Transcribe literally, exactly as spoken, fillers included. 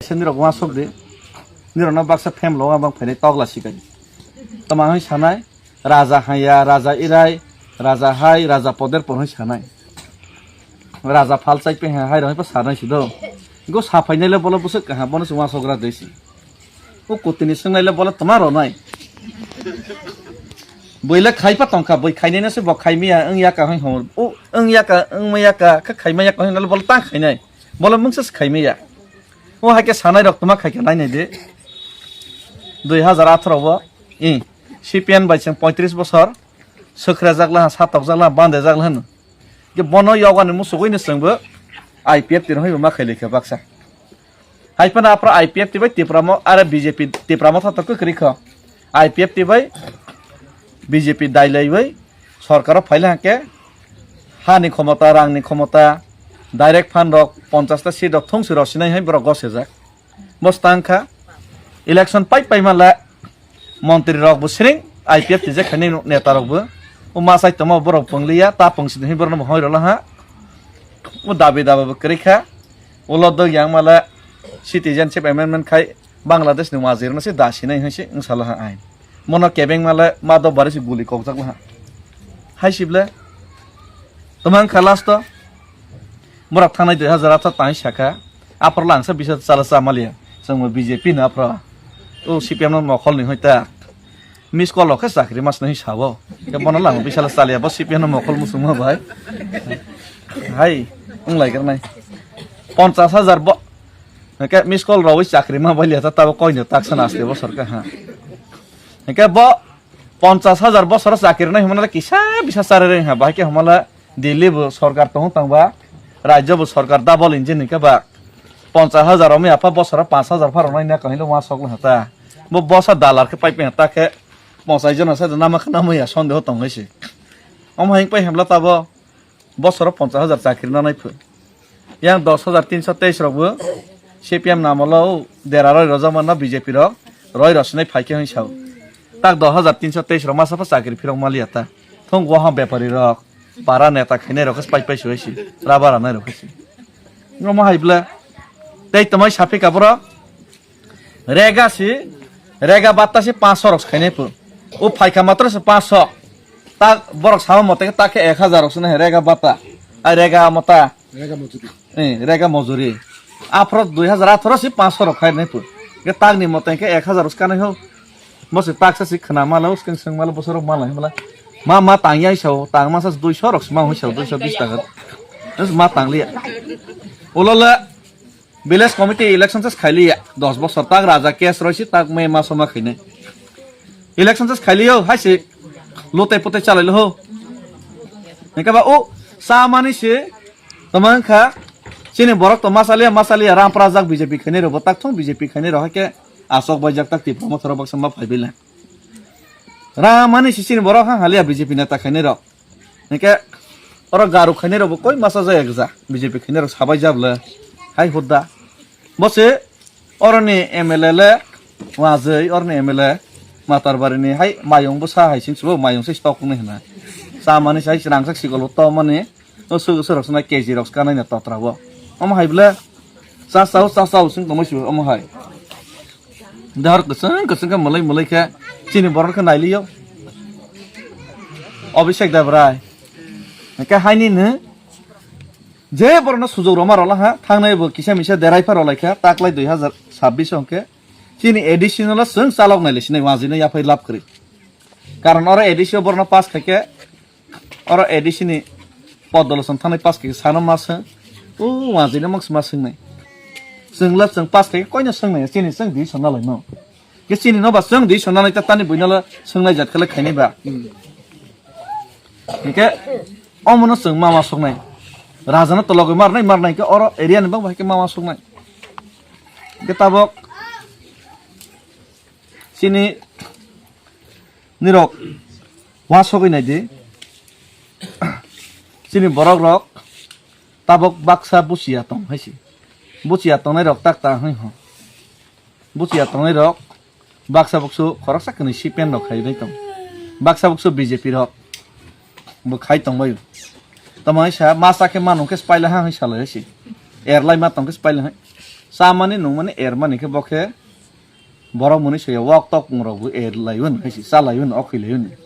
Sini rok uansuk di. Nirokno baksa phem lo abang phainai tokla sikai. Tama hai sanai, raja haya, raja irai, raja hai, raja poder por hai sanai. Raja phal chai pe hai rok pa sanai sido. Go saphainai le bolo busuk kaha bono se uansuk ra desi. O kutini swngnai le bolo tama ronai. Boi le khaipa tongkha, boi khainai no se bo khaimiya wng yaka hai hor. O wng yaka, wng ma yaka, kha khaima yaka hai no le bolo ta khainai. Bolo mungsa se khaimiya. O hai khe sanai rok tuma khai khe nai nai di. Dui hazar atharo o, i, C P M bai chwng poitris bosor, swkhrajak laha, satokjak laha, bandajak laha no. Ke bono yogani musugui no chwngbo I P F T rok hai ma khai lekha baksa. Hai phano aphra I P F T bai Tipra mo, are B J P Tipra mo thato kwrwi kho. I P F T bai B J P dailaiwi sorkaro phaila hwnkhe hani khomota, rangni khomota, direct fund rok ponchash ta seat rok thungsi rw sinai hai borok gosejak. Bo stang kha election pai pai mala montri rok bo siring I P F T je khaini neta rok bo. O ma sai tongma borok pwngliya, ta pwngsi hinwi borokno bo hoi rwla ha. O dabi dabi bo kwrwi kha. Ulo dwk yang mala citizenship amendment khai Bangladesh ni wazir no se da sinai hai se wng sala ha ain. Mono kebeng mala ma do bari se guli kokjak la ha. Hai sible. Toma wng kha last o. Borok thangnai dui hazar atharo tang sakha. Aphor langsa bisa chala cha maliya. Chwngbo B J P no aphro. O C P M no mokol ni hoi ta. Miss call rok khe chakri mas nai sabo. Ke bono lang bisala chaliya bo C P M no mokol musungma bai. Hai, wng lai kar nai. Ponchas hajar bo. Ke miss call rok chakri ma bai liya ta tabo koi no taksa naste bo sorkar ha. Ke bo ponchas hajar bosoro chakri nai hwnmale kisa bisa chari reng ha, bahai khe hwnmale Delhi bo sorkar tong tong ba, rajyo bo sorkar double engine ni khe ba, ponchas hajar omi apa bosoro panch hajar pharo nai na kahilo ma sok ha ta. Bo bosa dalar khe pai pai ta khe ponchas jona sa nama khna maya sondeho tong hai se. Omo hai pai hamla tabo bosoro ponchas hajar chakri na nai phu. Yang dos hajar tinso teis rok bo C P M namolo dera roi rojak manna B J P rok roi rosnai phai khe hwn sao. Tak dos hajar tinso teis rok masa pha chakri phirok maliya ta. Thung go ha bepari rok, para neta khainai rok pai pai suai si, raba ranai rok si. Ngo ma hai bla. Tei tomai saphi kabro. Rega si, rega batta si panch so rok khainai phu. O phaikha matro se panch so. Ta borok sama mote ta khe ek hajar rok sene rega batta. Ai rega mota. Rega mojuri. Eh, rega mojuri. Aphro dui hajar atharo si panch so rok khainai phu. Ke tagni mote ke ek hajar rok kanai ho. Mo se taksa si khna mala uskang seng mala bosoro mala himla. Ma ma tang yai sao, tang masa dui so rok sma hoi sao, dui so bis taka. Terus ma tang liya. Ulala Village committee election ses khailiya, dos bosor tak raja case roisi tak me ma soma khainai. Election ses khailiyo, hai se lote pote chalailo ho. Hingke ba o samani se toma wngkha chini borok to masaliya, masaliya ram prajak B J P khainai rok bo tak thung B J P khainai rok haike asok baijak tak Tipra mothoro baksa ma phaibaila. Ramani se chini borok ha haliya B J P neta khainai rok. Hingke oro garu khainai rok bo koi masa jaya gja B J P khainai rok sabai jabla hai hudda. Bo se oroni M L A le wajai oroni M L A Matarbari ni hai mayung bwsa hai sing subo mayung se stock ni hwnna. Samani sai chwrangsak sikolo tomani o sugo surok swnai K G rok skanai na totra bo. Omo hai bwle cha sao cha sao sing tongmai subo omo hai. Dahar kwchwng kwchwng khe mwlai mwlai khe chini borok khe nailiyo. Abhishek Debrai. Hingke haini no je borokno sujok rwma rwla ha, thangnai bo kisa misa derai pha rwlai kha, taklai dui hazar sabbish hwnkhe chini A D C no chwng chalok nai le sinai wajino yaphai lab kwrwi. Karon oro A D C o borokno pass khai khe, oro A D C ni podolo chwng thangnai pass khai khe sano ma swng, o wajino mangsi ma swngnai. Chwngla chwng pass khai khe koino swngnai, chini chwng di sonna lai no. Ke chini no ba chwng di sonna lai ta tani buino le swngnai jat khe le khainai ba. Hingke omono chwng mama soknai. Rajano tologwi marnai, marnai khe oro area ni bangbo hai khe mama soknai. Hingke tabok chini nirok wasogwi naidi. Chini borok rok tabok baksa buchiya tong hai se. Buchiya tongnai rok tak ta hai ho. Buchiya tongnai rok baksa buksu khoroksa kwnwi C P M rok khai dai tong. Baksa buksu B J P rok bo khai tong bai. Tamo hai sa masa khe manung khe spile ha hai salai hai se. Erlai ma tong khe spile hai. Chamani nungmani ermani khe bo khe borok mwnwi soya wak tok pungrok bo er laiwi hai si cha laiwi ok khlaiwi.